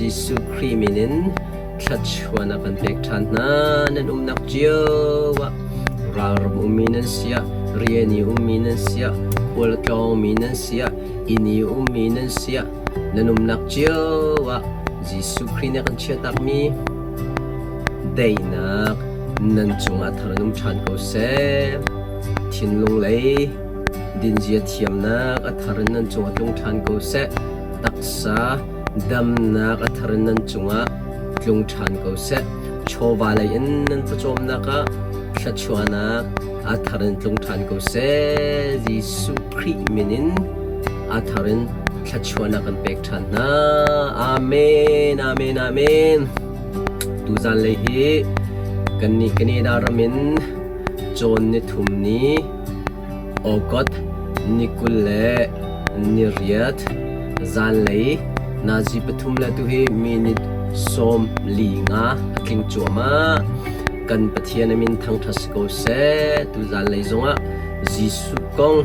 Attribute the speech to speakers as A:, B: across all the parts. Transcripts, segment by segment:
A: Jesuh Khrih min in thluachuahnak kan pek ṭhan hna. Nan umnak cio ah ralram ummi nan si ah, rian i ummi nan si ah, khualtlawngmi nan si ah, inn i ummi nan si ah, nan umnak cio ah Jesuh Khrih nih a kan chiahtakmi daihnak nan cungah thar in um ṭhan ko seh. Thinlung lei dinzia thiamnak a thar in nan cungah tlung ṭhan ko seh. Taksa damnak a thar in nan cungah tlung ṭhan ko seh. Chawva lei in nan pawcawmnak ah thluachuahnak a thar in tlung ṭhan ko seh. Jesuh Khrih min in a thar in thluachuahnak kan pek ṭhan hna. Amen, amen, amen. Tuzan lei hi kannih Canada ram in cawn nithum ni August ni 28 zanlei nazi pathum le tuhi minute 45 a tling cuahmah. Kan Pathian a min thangṭhat si ko seh. Tuzan lei zongah Jesuh kong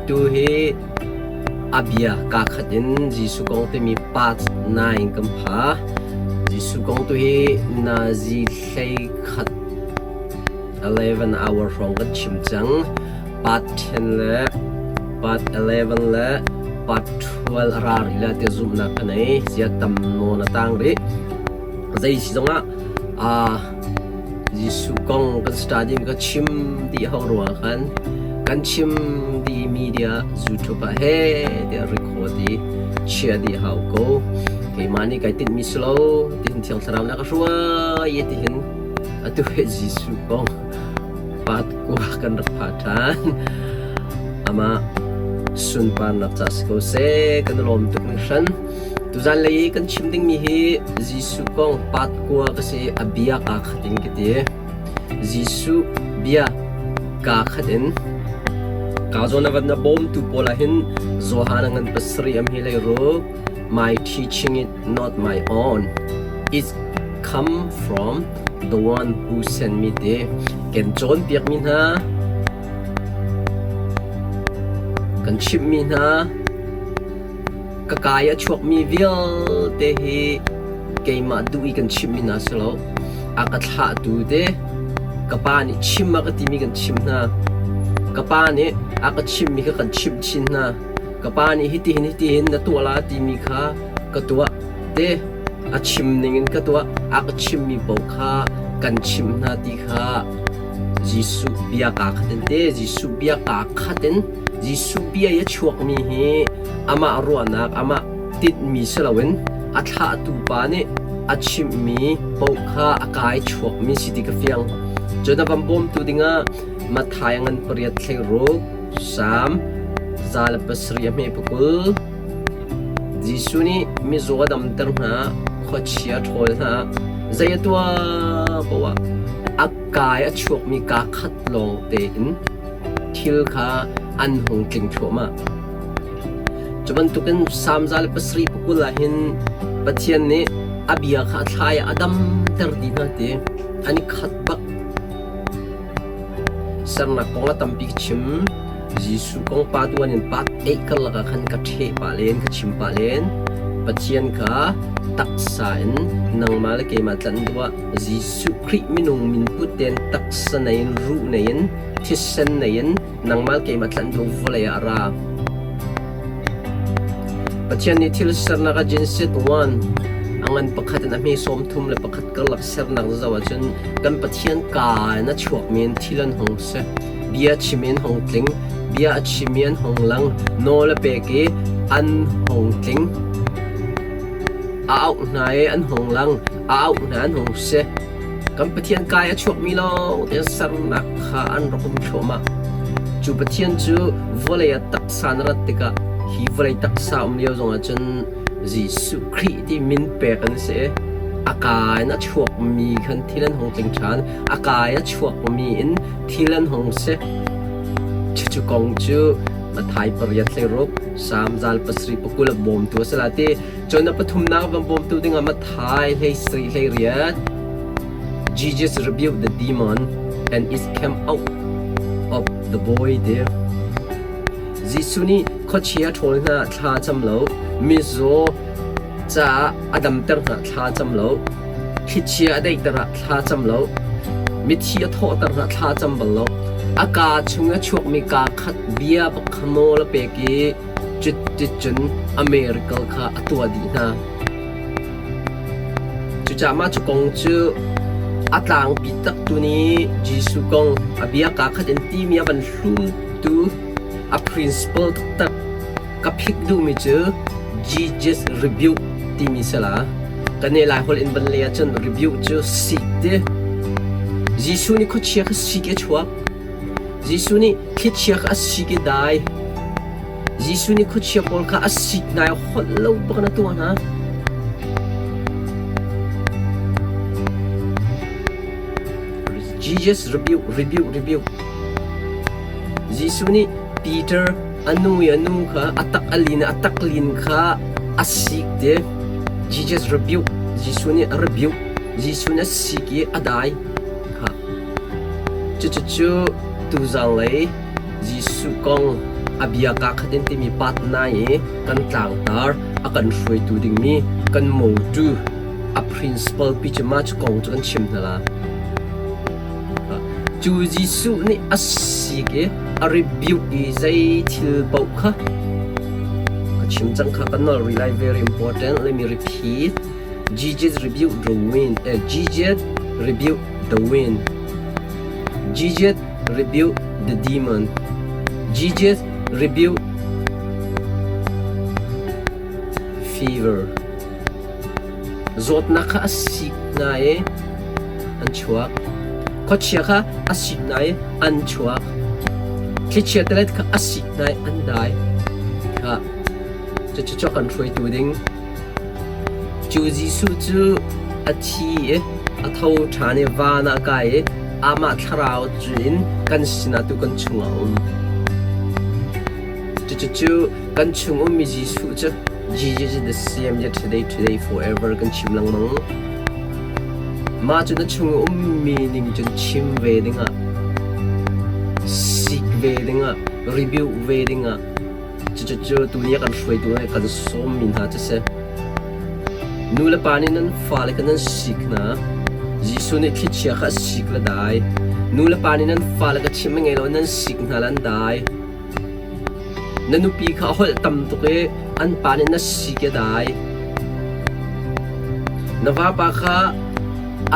A: tu hi a bia kaa khat in Jesuh kong timi part 9 kan pha. Jesuh kong tu hi nazi 11 11 hour hrawng kan chim cang. Part 10 le part 11 le part 12 a ra rih la ti zumhnak ka nei. Zia tam nawn a tang rih. Zei si zongah Jesuh kong kan study ka chim dih ho ruang khan kan chim dih media YouTube ah he tiah record i chia dih hau ko. Keimah nih kai tinh mi si lo tihin Thiang Thlarau na ka hruai tihin atu he Jesuh kong pat kua kan rak pha ṭhan. Amah sunparnak ca si ko seh kan lawm tuk hringhran. Tuzan lei i kan chim dingmi hi Jesuh kong part kua ka si a bia kaa khat in ka ti. Jesuh bia kaa khat in ka zawn a van a bawmtu pawl ah hin Johan a ngan pasarih am hi lei ruk my teaching is not my own it come from the one who sent me ti kan cawnpiakmi hna kan chimhmi hna Ka kai a chuakmi vialte hi keimah duh i kan chimhmi hna si lo. A ka thlahtu te ka pa nih chim a ka timi kan chimh hna. Ka pa nih a ka chimhmi kha kan chimh chin hna. Ka pa nih hitihin hitihin na tuah la timi kha ka tuah te a chim ningin ka tuah. A ka chimhmi paoh kha kan chimh hna ti kha Jesuh bia kaa khat in te Jesuh bia kaa khat in Jesuh bia i a chuakmi hi amah ruahnak, amah tinhmi si loin a thlahtu pa nih a chimhmi paoh kha a kai chuakmi si ti ka fiang. Cun a van bawmtu dingah Matthai a ngan pariat thleng ruk, Salm 107 a hme pakul, Jesuh nih mizaw a damter hna, khuachia a ṭhawl hna, zei a tuah paoh ah a kai a chuakmi kaa khat lawng tein thil kha an hung tling thluahmah. Cu bantukin Salm 107 pakul ah hin Pathian nih a bia kha a thlai ah a damter dih hna ti an i khat bak. Sernak kong a tampi ka chim. Jesuh kong pa tuan in part 8 karlak ah khan ka ṭheh pah len, ka chim pah len. Pathian kha taksa in nangmah le keimah tlanh duh ah Jesuh Khrih minung min put tein taksa nei in ruh nei in thisen nei in nangmah keimah tlanh duh vawlei ah a ra. Pathian nih thil sernak ah Genesis 1 a ngan pakhat in a hme 31 karlak sernak zoh ahcun kan Pathian kaa in a chuakmi in thil an hung si. Bia chim in hung tling, bia a chimmi an hung lang, nawl a pek i an hung tling. A auh hna i an hung lang, a auh hna an hung si. Kan Pathian kai a chuakmi lawng te sernak kha an rak um thluahmah. Cu Pathian cu vawlei ah taksa na rat tikah hi vawlei taksa um lio zongah cun Jesuh Khrih ti min pek an si. A kaa in a chuakmi khan thil an hung tling ṭhan. A kaa in a chuakmi in thil an hung si. Cucu kong cu Matthai pariat hleiruk, Salm zal pasarih pakul a bawmtu a si la ti. Cun a pathumnak van bawmtu dingah Matthai hlei sarih hlei riat Jesus rebuked the demon and it came out of the boy there. Jesuh nih khuachia ṭhawl hna thla cam lo, mizaw caah a damter hna thla cam lo. Thlichia a daihter ah thla cam lo. Mithi a thawhter hna thla cam bal lo. A kaa chung a chuakmi kaa khat bia bak kha nawl a pek i cuticun a miracle kha a tuah dih hna. Cucaah mah cu kong cu a tlangpi taktu nih Jesuh kong a bia kaa khat in timi a van hlumtu a principle taktak ka phik duhmi cu Jesus rebuke timi si la. Kan i Laiholh in van lei ahcun rebuke cu sik ti. Jesuh nih khuachia kha sik i a chuak. Jesuh nih thlichia kha a sik i dai. Jesuh nih khuachia pawl kha a sik hna i holh lo bak in a tuah hna. Jesus rebuke, rebuke, rebuke. Jesuh nih Peter a nu i a nu kha a tak a lin a tak lin kha a sik te. Jesus rebuke. Jesuh nih a rebuke. Jesuh nih a sik i a dai kha. Cucucu tuzanglei Jesuh kong a bia kaa khat in timi patna i kan tlangtar a kan hruaitu dingmi kan mawtu a principal pi cu mah cu kong cu kan chim hna la. Cu Jesuh nih a sik i a rebuke i zei thil paoh kha ka chim cang kha kan nawl rih lai very important let me repeat Jesus rebuke the wind Jesus rebuke the wind Jesus rebuke the demon. Jesus rebuke fever. Zawtnak kha a sik hna i an chuak. Khuachia kha a sik hna i an chuak. Thlichia telet kha a sik hna i an dai. Kha cucu kan hruaitu ding Cu Jesuh cu a thi i a tho ṭhan i van ah a kai i amah thlarau cu in kan sinah tu kan chungah a um. Cucu kan chung ummi Jesuh cu Jesus is the same yesterday, today, forever kan chim lengmang. Mah cu na chung ummi ning cun chim ve dingah, sik ve dingah, rebuke ve dingah Cucu tuni a kan hruaitu le kan sawmmi hna cu si. Nu le pa nih nan fale kha nan sik hna. Jesuh nih thlichia kha a sik le dai. Nu le pa nih nan fale kha chimh a ngei lo nan sik hna le an dai. Na nupi kha a holh tam tuk i an pa nih na sik i a dai. Na vapa kha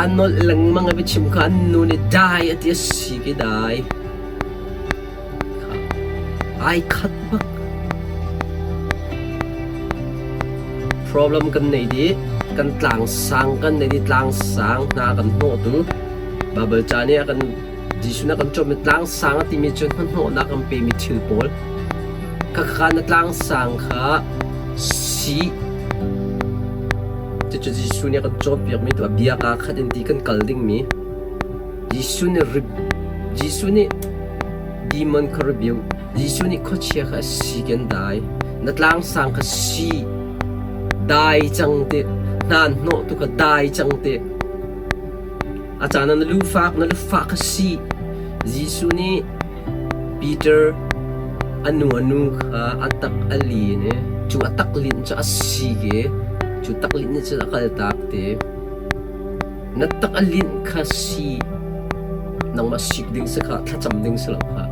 A: a nolh lengmang i biachim kha an nu nih dai a ti a sik i dai. Ai khat bak. Problem kan nei dih. Kan tlangsang kan nei dih. Tlangsang hna kan hnawhtu. Bible ca nih a kan Jesuh nih a kan cawmmi tlangsang a timi cu hnahnawhnak kan pemi thil pawl. Khakha na tlangsang kha si. Cucu Jesuh nih a kan cawnpiakmi tu a bia kaa khat in ti kan kal dingmi. Jesuh nih demon kha rebuke. Jesuh nih khuachia kha si kan dai. Na tlangsang kha si dai cang ti. Hna hnawh tu kha dai cang ti. A caan ah na lufak na lufak kha si. Jesuh nih Peter a nu a nu kha a tak a lin i cu a tak linh cu a si i cu tak linh nih cun a kaltak ti. Na tak a linh kha si nangmah sik ding si kha thlacam ding si lo kha.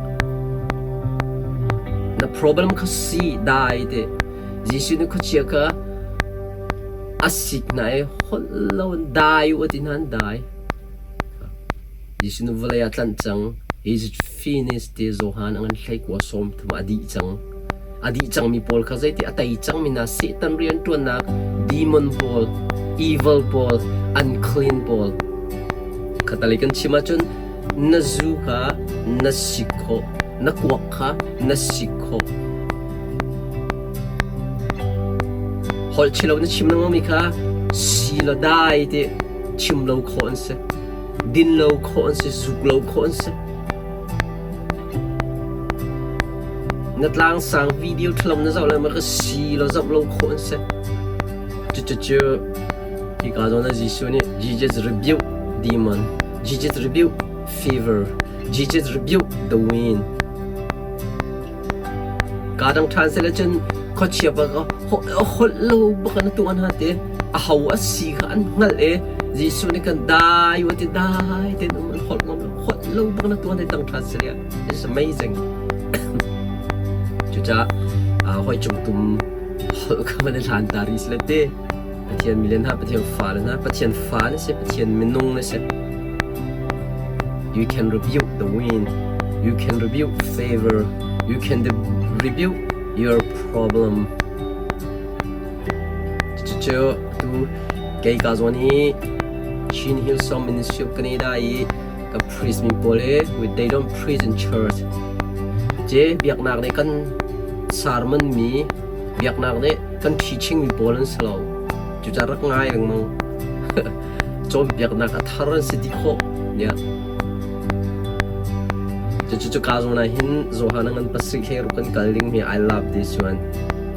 A: Na problem kha si dai ti. Jesuh nih khuachia kha a sik hna i holh lo in dai u a ti hna an dai. Jesuh nih vawlei ah tlanh cang. He is finished ti Johan a ngan 19 30 ah a dih cang. A dih cangmi pawl kha zeiti a tei cangmi hna Satan rianṭuannak demon pawl, evil pawl, unclean pawl. Khatalei kan chim ahcun na zu kha na sik khawh, na kuak kha na sik khawh. Holh chilo na chim lengmangmi kha si law dai ti chim lo khawh an si. Din lo khawh an si, zuk lo khawh an si. Na tlangsang video ṭhalo na zoh lengmang kha si law zoh lo khawh an si. Cucu hika zawn ah Jesuh nih Jesus rebuke demon, Jesus rebuke fever, Jesus rebuke the wind. Kaa dang ṭhan seh cun khuachia pa ka Holh lo bak in a tuah hna ti. Aho a si kha an hngalh i Jesuh nih kan dai u ti dai tein um an holh ngam lo. Holh lo bak in a tuah hna tang ṭha si It's amazing. Cucaah hoi cung tum holh kha van i hlan ta rih sile ti. Pathian mi le hna, Pathian fale hna, Pathian fa na si, Pathian minung na si. You can rebuke the wind. You can rebuke favor. You can rebuke your problem. Cucu tu kei ka zawn hi Chin Hillsong Ministry of Canada i ka priest mi pawl hi they don't preach in church. Ce biaknak nih kan sermon mi biaknak nih kan teaching mi pawl an si lo. Cucaah rak ngai lengmang. Cawnpiaknak a thar an si ti khawh. Yeah. Cucu ka zawn ah hin Johan ngan pasarih hlei ruk kan kal ding mi I love this one.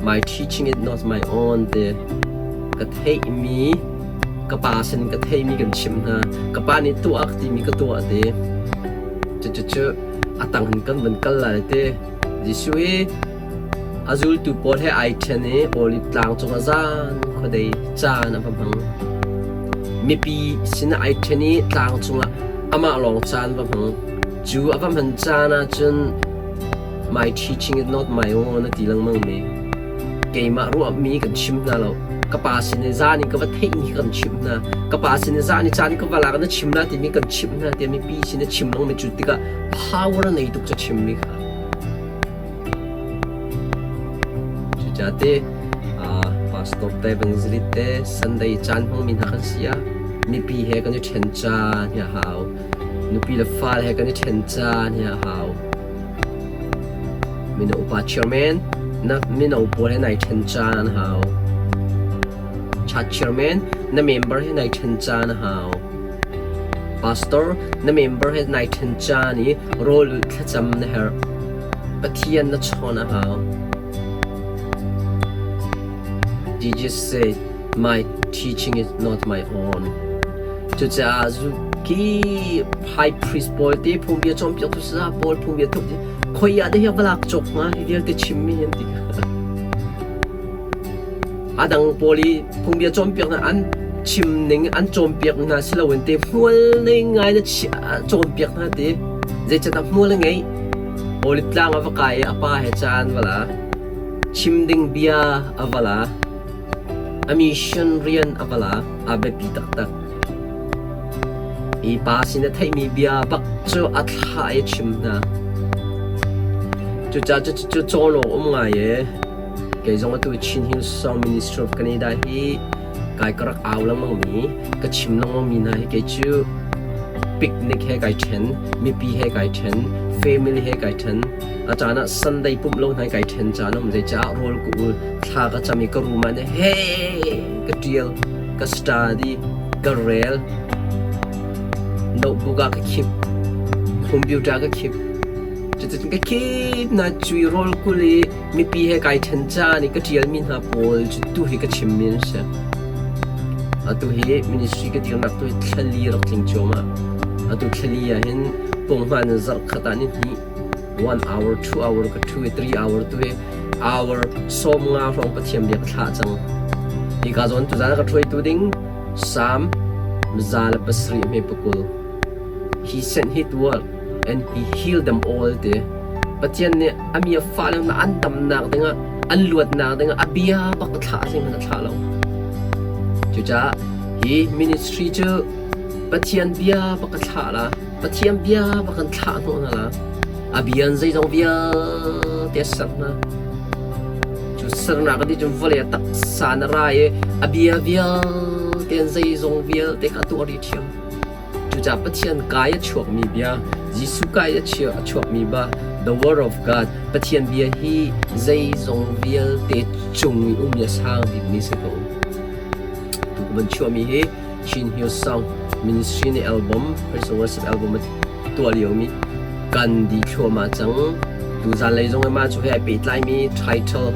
A: My teaching is not my own te ka theihmi ka pa sin ka theihmi kan chimh hna. Ka pa nih tuah timi ka tuah te. Cucu a tang hin kan van kal lai te. Jesuh hi A zultu pawl he ai ṭhen i Oliv Tlang cungah zan khuadei caan a va hmang. Mipi sinah ai ṭhen i tlang cungah amah lawng caan va hmang. Cu a va hman caan ahcun my teaching is not my own a ti lengmang mi. Keimah ruahmi kan chim hna lo. Ka pa sin i zan in ka va theihmi kan chimh hna. Ka pa sin i zan i caan ka va lak na chim la timi kan chimh hna tiah mipi sin a chim lengmang cu tikah power a nei tuk ca chimmi kha. Cucaah pastor te evangelist te Sunday caan hmangmi hna kan si ah mipi he kan i ṭhen caan hi a hau. Nupi le fale he kan i ṭhen caan hi a hau. Mino upa chairman na mino pawl he nai ṭhen caan a hau. Church chairman na member he nai ṭhen caan a hau. Pastor na member he nai ṭhen caan i rawl ulh thlacam na herh. Pathian na chawn a hau. Jesus said, My teaching is not my own. Cucaah ki high priest pawl te phungbia cawnpiaktu saya pawl phungbia thuk khoi ah dah hi va lak cawk hnga hi vialte chimmi an ti. A dang pawl i phungbia cawnpiaknak an chim ning an cawnpiak hna si loin te hmual nei ngai na cawnpiak hna ti. Zeicahtiah hmual a ngeih. Olive tlang a va kai i a pa he caan va la. Chim ding bia a va la. A mission rian a va la. A biapi taktak. Hi pa sin a theihmi bia bak cu a thlah i a chim hna. Cucaah cucu cawn awk um ngai e. Kei zong atu Chin Hillsong Ministry of Canada hi kai ka rak au lengmang mi, ka chim lengmang mi hna hi kei cu picnic he kai ṭhen, mipi he kai ṭhen, family he kai ṭhen. A caan ah Sunday pumh lo hna kai ṭhen caan um zeicah rawl ka ul, thla ka cam i ka room ah he ka ṭial, ka study, ka rel, notebook ah ka khip, computer ka khip. Cuticun ka khip na cui rawl kul i mipi he kai ṭhen caan i ka ṭialmi hna pawl cu tu hi ka chimmi an si. Atu hi ministry ka dirnak tu hi thlali rak tling cuahmah. Atu thlali ah hin punghman in zarh khat ah ni hnih 1 hour 2 hour ka ṭhu i 3 hour tu hi hour 15 hrawng Pathian bia ka thlah cang. Hi ka zawn tuzaan a ka hruaitu ding Psalm 107 hme pakul. He sent his word and he healed them all ti. Pathian nih a mi a fale hna an damnak dingah an luatnak dingah a bia bak a thlah zeihmanh a thlah lo. Cucaah hi ministry cu Pathian bia bak a thlah la, Pathian bia bak an thlah hnawh hna la. A bia in zeizong vialte a ser hna. Cu sernak a dih cun vawlei a taksa na ra i a bia vialte in zeizong vialte kha a tuah rih ṭhiam. Cucaah Pathian kai a chuakmi bia, Jesuh kai a chuakmi ba, the word of God, Pathian bia hi zeizong vialte cung i um i a sang bikmi si ko. Tu van chuahmi hi Chin Hill Song Ministry nih album, Praise and Worship album a tuah liomi kan di thluahmah cang. Tu zanlei zong mah cu he ai pehtlaimi title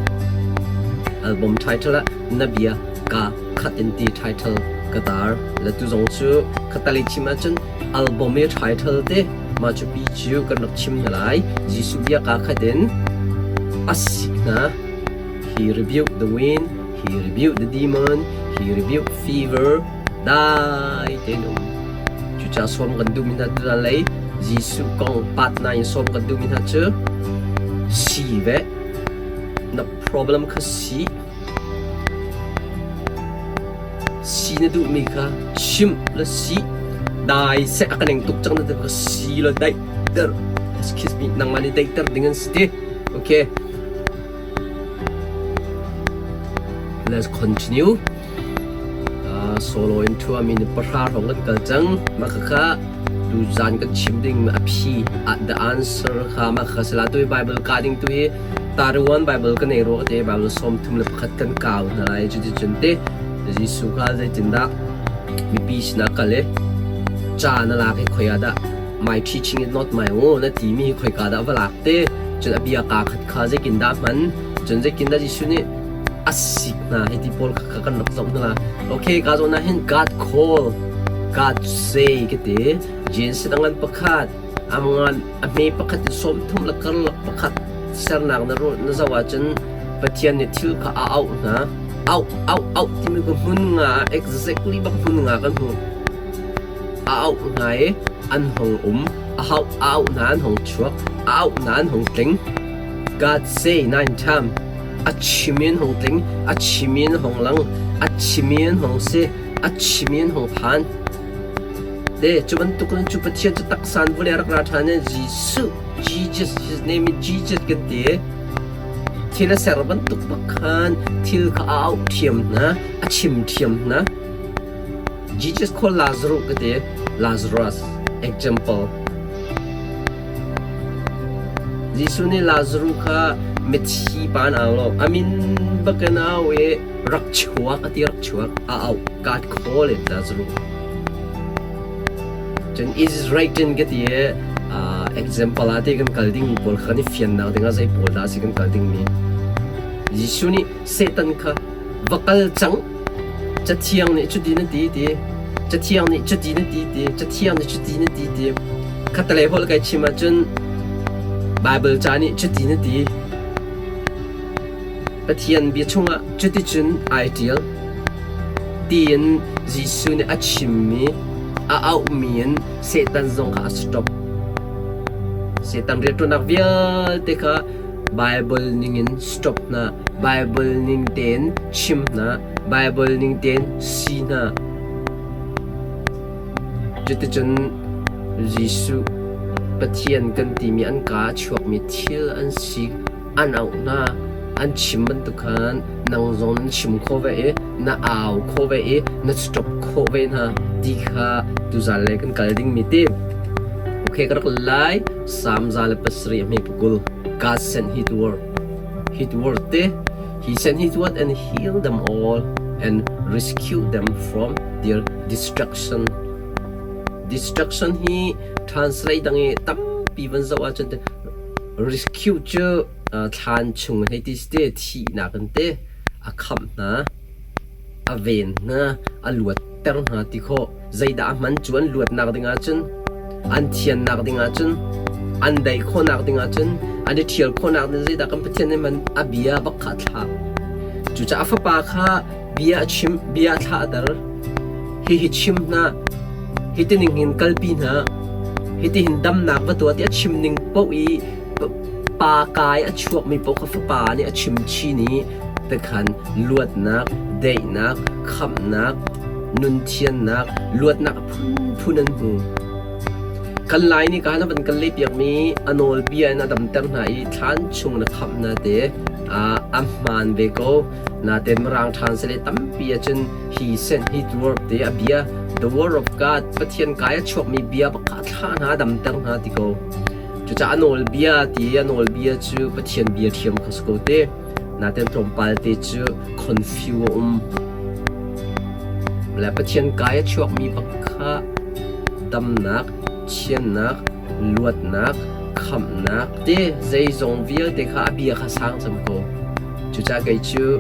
A: album title ah Na Bia Ka Khat in ti title ka tar le tu zong cu khatali chim ahcun album i title te mah cu pi cu kan rak chim hna lai. Jesuh bia ka khat in a sik hna. He rebuked the wind. He rebuked the demon, he rebuked fever, dai tein um. Cucaah sawm kan duhmi hna tu lei Jesuh kong patna in sawm kan duhmi hna cu si ve na problem kha si si na duhmi kha chim le si dai seh a ka neng tuk cang na ti kha si le daihter excuse me nangmah nih daihter ding an si ti okay Let's continue. Solo in thuami ni pahra hrawng kan kal cang. Mah khakha tu zan kan chim ding a phi the answer kha mah khakha sila tu Bible ka ding tu hi Tariwan Bible kan ei ruak te Bible 31 kan kau hna lai cuti cun te Jesuh kha zeitindah mipi sinah kal i ca na lak i khoi ah dah my teaching is not my own na timi hi khoika dah va lak te cun a bia kaa khat kha zeikin dah hman cun zeikin dah Jesuh nih a sik hna hi ti pawl kha kan rak zoh hna la okay ka zawn ah hin God call God say ka ti James angan pakhat amangan a hme pakhat in 30 le karlak pakhat sernak na ru na zoh ahcun Pathian nih thil kha a auh hna auh auh auh timi ka hmun nga exactly bak hmun nga kan hmu A auh hna i an hung um, a auh hna an hung chuak, a auh hna an hung tling. God say nine time. A chim in hung tling, a chim in hung lang, a chim in hung si, a chim in hung phan. Te cu bantuk in cu Pathian cu taksan vawlei rak ra ṭhan i Jesuh, Jesus, his name is Jesus kan ti. Thil a ser bantuk bak khan thil kha a auh ṭhiam hna, a chim ṭhiam hna. Jesus called Lazarus ka ti. Lazarus example. Jesuh nih Lazarus kha mithi pa an au lo. A min bakin a au i rak chuak a ti rak chuak a au. God call it Lazarus. Cun is written ka ti i example ah ti kan kal dingmi pawl kha kan i fiannak dingah zei pawl dah a si kan kal dingmi. Jesuh nih Satan kha va kal cang Cathiang nih cuti na ti ti Cathiang nih cuti na ti ti Cathiang nih cuti na ti ti Khatalei holh kai chim ahcun Baibal ca nih cuti na ti Pathian bia chungah cuticun ai ṭial tiin Jesuh nih a chimmi a auhmi in Satan zong kha a stop. Satan rianṭuannak vialte kha Baibal ningin stop hna, Baibal ning tein chim hna, Baibal ning tein si hna. Cuticun Jesuh Pathian kan timi an kaa a chuakmi thil an si, an auh hna, an chim bantuk khan nang zong na chim khawh ve i na au khawh ve i na stop khawh ve hna ti kha tuzan le kan kal dingmi ti. Okay, ka rak lai. Psalm 107 a hme pakul. God sent his word. His word te He sent his word and healed them all and rescued them from their destruction. Destruction hi translate dang i tampi van zoh ahcun rescue cu thlan chung hei ti si te thihnak in te a khamh hna. A ven hna, a luatter hna ti khawh. Zeidah a hman cu an luatnak ding ahcun, an thiannak ding ahcun, an daih khawhnak ding ahcun, an i ṭhial khawhnak ding zeidah kan Pathian nih hman a bia bak kha a thlah. Cucaah a fapa kha bia a chim, bia a thlahter. Hihi chim hna, hiti ning hin kalpi hna, hitihin damnak va tuah ti a chim ning paoh i pa kai a chuakmi paoh kha fapa nih a chim chin i Tikhan luatnak, daihnak, khamhnak, nunthiannak, luatnak a phunphun an hmu. Kan Lai nih ka na van kan lehpiakmi a nawlbia in a damter hna i thlan chung na khamh hna te a hmaan ve ko. Natein Mirang ṭhan sile tampi ahcun he sent his word te a bia the word of God Pathian kai a chuakmi bia bak kha a thlah hna a damter hna ti ko. Cucaah a nawlbia ti a nawlbia cu Pathian bia ṭhiam kha si ko te. Natein tlawmpal te cu confu a um. Le Pathian kai a chuakmi bak kha damnak, thiannak, luatnak, khamhnak te zeizong vialte kha a bia kha sang cem ko. Cucaah kei cu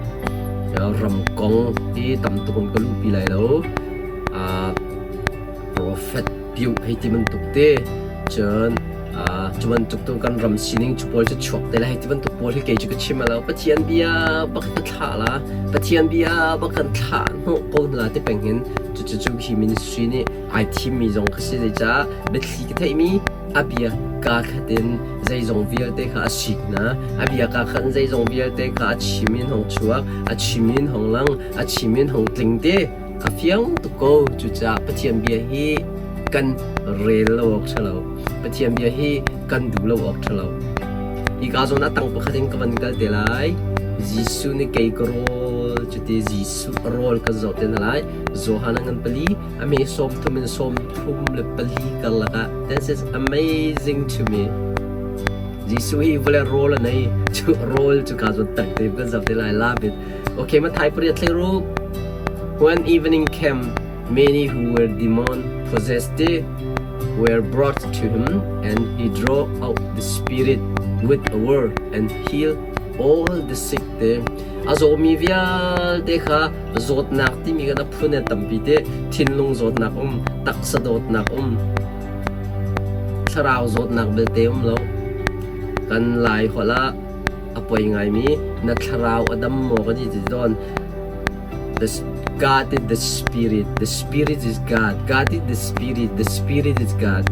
A: ram kong hi tam tuk in ka luhpi lai lo. Prophet piuh hei ti bantuk te cun. Cu bantuk tu kan ram sining cu pawl cu chuak te lai ti bantuk pawl hi kei cu ka chim lo. Pathian bia bak ka thlah la. Pathian bia bak kan thlah hnawh ko hna ti peng hin cucu cu hi ministry nih ai thimmi zong ka si zeicah biathli ka theihmi a bia kaa khat in zeizong vialte kha a sik hna. A bia kaa khat in zeizong vialte kha a chim in hong chuak, a chim in hong lang, a chim in hong tling te. A fiang tuk ko. Cucaah Pathian bia hi kan rel lo awk ṭha lo. Pathian bia hi kan duh lo awk ṭha lo. Hika zawn ah tang pakhat in ka van kal te lai. Jesuh nih kei ka rawl cuti Jesuh rawl kan zoh te hna lai. Johan a ngan pali, a me 30 in 34 karlak ah. This is amazing to me. Jesuh hi vawlei rawl a nei. Cu rawl cu ka zawn tak te kan zoh te lai. Love it. Okay, Matthai pariat thleiruk. When evening came, many who were demon possessed were brought to him, and he drove out the spirit with a word and healed all the sick te. A zawmi vialte kha zawtnak timi kan a phun a tampi te thinlung zawtnak um, taksa dawtnak um, thlarau zawtnak belte um lo. Kan lai holh ah a poi ngaimi na thlarau a dam maw kan ti tawn. The God is the spirit. The spirit is God. God is the spirit. The spirit is God.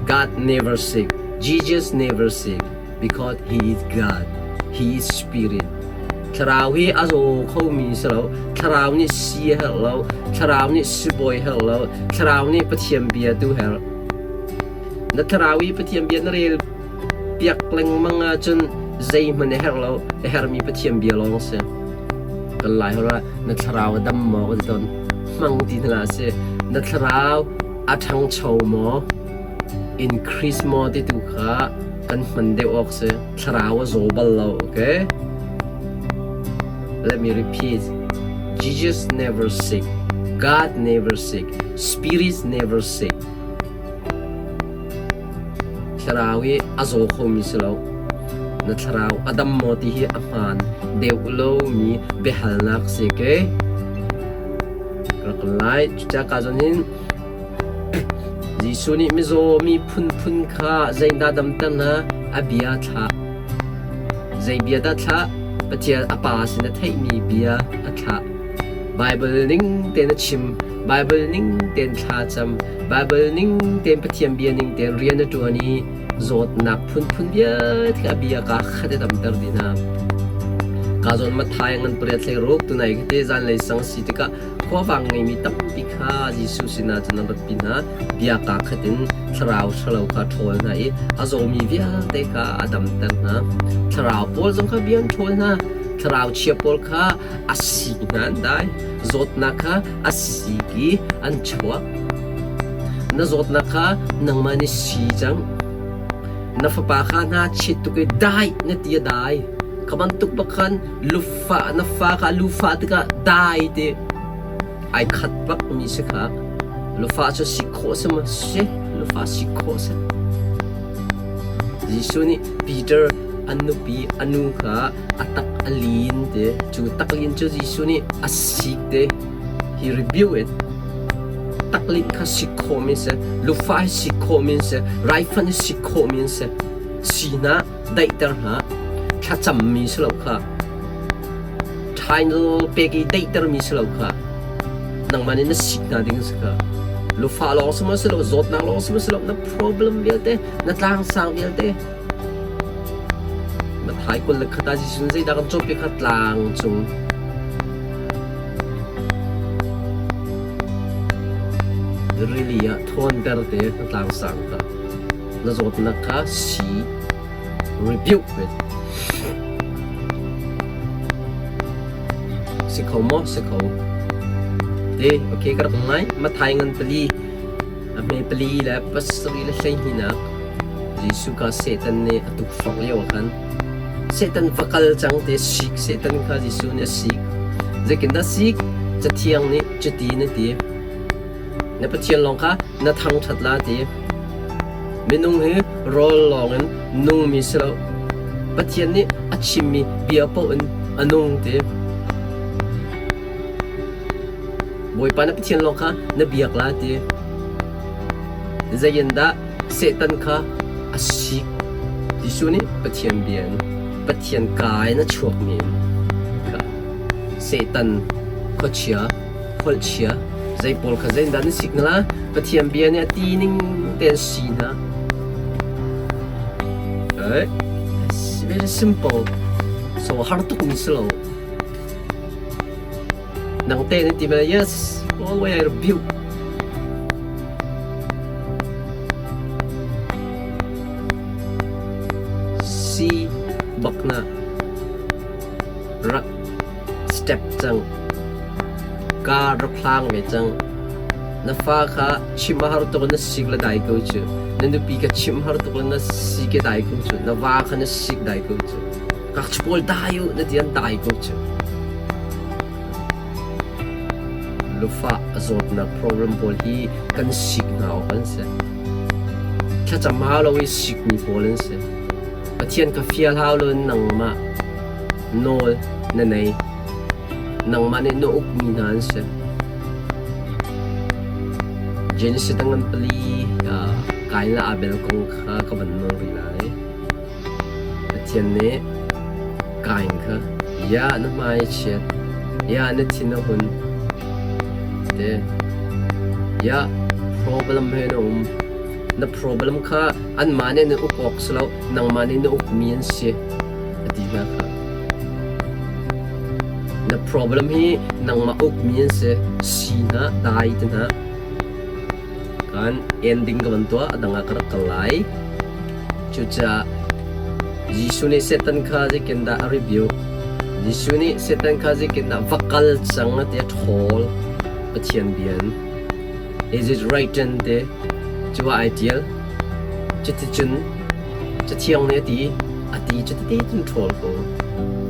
A: God never sick. Jesus never sick because he is God. He is spirit. Thlarau hi a zaw khomi si lo. Thlarau nih si a herh lo. Thlarau nih sibawi herh lo. Thlarau nih Pathian bia tu herh. Na thlarau i Pathian bia na rel piak lengmang ahcun zeihmanh a herh lo. A herhmi Pathian bia lawng si. Kan lai hor ah na thlarau a dam maw ka ti tawn. Hmang ti hna si. Na thlarau a ṭhangcho maw? Increase maw ti tu kha kan hman deuh awk si. Thlarau a zaw bal lo, okay? Let me repeat. Jesus never sick. God never sick. Spirit never sick. Thlarau hi a zaw khomi si lo. Na thlarau a dam maw ti hi a hmaan deuh lomi biahalnak si ke. Rak lai. Cucaah ka zawn hin Jesuh nih mizaw mi phunphun kha zeidah damter hna? A bia thlah. Zei bia dah thlah? Pathian a Pa sin a theihmi bia a thlah. Baibal ning tein a chim. Baibal ning tein thla cam. Baibal ning tein Pathian bia ning tein rian a ṭuan i zawtnak phunphun vialte a bia kaa khat a damter dih hna. Ka zawn Matthai ngan pariat hlei ruk tunai kha te zanlei sang si tikah khuavang ngeimi tampi kha Jesuh sinah cun an ratpi hna. Bia kaa khat in thlarau ṭhalo kha a ṭhawl hna i a zawmi vialte kha a damter hna. Thlarau pawl zong kha bia an ṭhawl hna. Thlarau chia pawl kha a sik hna an dai. Zawtnak kha a sik i an chuak. Na zawtnak kha nangmah nih si cang. Na fapa kha hna chit tuk i dai na ti a dai. Kha bantuk bak khan lufa na fa kha lufa tikah dai ti ai khat bak mi si kha. Lufa cu si khawh si ma si lufa si khawh si. Jesuh nih Peter an nupi a nu kha a tak a lin te cu taklin cu Jesuh nih a sik te he rebuke it taklin kha sik khawhmi si lufa hi sik khawhmi si raifanh hi sik khawhmi si si hna daihter hna thlacammi si lo kha ṭhainal pek i daihtermi si lo kha nangmah nih na sik hna ding si kha lufa lawng si maw si lo zawtnak lawng si maw si lo na problem vialte na tlangsang vialte Matthai 21 ah Jesuh nih zeidah kan cawnpiak kha tlang cung rili ah thawnter te na tlangsang kha na zawtnak kha si rebuke ve. Si kho maw? Si kho. Te, okay ka rak ngai. Matthai ngan pali a hme pali le pasarih le hleihnih Jesuh kha Satan nih a tukforh lio ah khan Satan va kal cang te sik Satan kha Jesuh nih a sik. Zeitindah sik? Cathiang nih cuti na ti. Na Pathian lawng kha na thangṭhat la ti. Minung hi rawl lawngin nungmi si lo. Pathian nih a chimmi bia paoh in a nung ti. Bawipa na Pathian lawng kha na biak la ti. Zei in dah Satan kha? A sik. Jesuh nih Pathian bia in Pathian kaa in a chuakmi in kha Satan, khuachia, holhchia, zei pawl kha zeitindah nan sik hna la? Pathian bia nih a ti ning tein si hna. Right? It's very simple. So har tuk mi si lo. Nang te na ti bel yes, all way I rebuke. Si bak na rak step cang. Ka rak hlang ve cang. Na fa kha chim a har tuk na sik le dai ko cu. Na nupi ka chim har tuk le na si ke dai ko cu. Na va kha na sik dai ko cu. Ngakchia pawl dai u na ti an dai ko cu. Lufah a zawtnak program pawl hi kan sik hna awk an si. Thlacam hau lo i sikmi pawl an si. Pathian kha fial hau lo in nangmah nawl na nei. Nangmah nih na ukmi hna an si. Genesis dang pali Kain le Abel kong kha ka van nawl rih lai. Pathian nih Kain kha, "Ya na hmai a chiat, ya na thin a hun," a ti. Ya problem he na um. Na problem kha anmah nih an uk awk si lo, nangmah nih na ukmi an si, a ti hna kha. Na problem hi nangmah ukmi an si, si hna, dai ti hna. Kan ending ka van tuah, a dang ah ka rak kal lai. Cucaah Jesuh nih Satan kha zeitindah a rebuke? Jesuh nih Satan kha zeitindah va kal cang a ti a ṭhawl. Pathian bia in. Is it written te cu ah ai ṭial. Cuticun Cathiang nih a ti, a ti cuti cun ṭhawl ko.